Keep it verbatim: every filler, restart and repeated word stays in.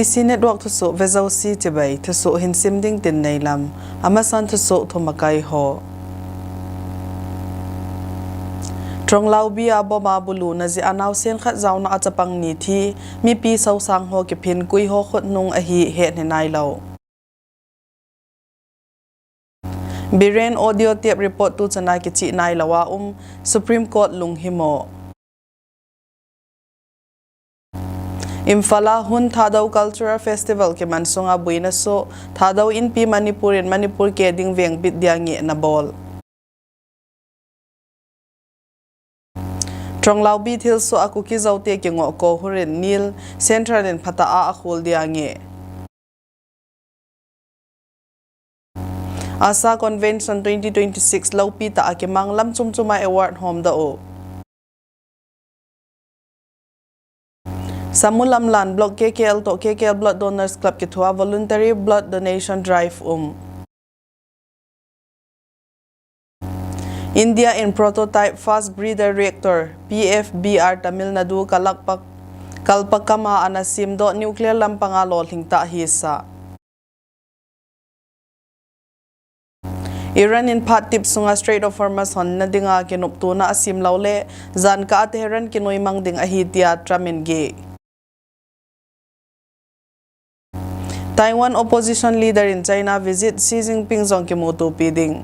C Network thusoh vejouse chibai, thusoh hin sim ding tin neilam. Amasan thusoh thumakai ho. Tronglaubi a bomb a bulu najeh a naosen khat jaona a chapang ni thi, mipi saosang ho kiphin koi ho khutnung ahi hetnei nailou. Biren audio tape report tuchan a kichih nailou a um, Supreme Court lunghimo. Imphal a Hun Thadou Cultural Festival kiman sunga buina soh, Thadou Inpi Manipur in Manipur ke ding vengbit dia ngehna bol. Tronglaubi thilsoh a Kuki Zo te kingoh Kohur in nil, Central in phatah a akhol dia ngeh. ASHA Convention twenty twenty-six loupi tah a kimang, lam chomchom a award homdoh u. Samulamlan Block K K L toh K K L Blood Donors Club kithua Voluntary Blood Donation Drive um. India in prototype fast breeder reactor, P F B R, Tamil Nadu Kalpak-, Kalpakkam a ana semdoh, nuclear lampang a lolhing tah hisah. Iran in phat tip sunga Strait of Hormuz honna dinga kinoptona asem lou le, jankah a Tehran kinoimang ding ahi tia Trump in geh. Taiwan opposition leader in China visit, Xi Jinping jong kimutopi ding.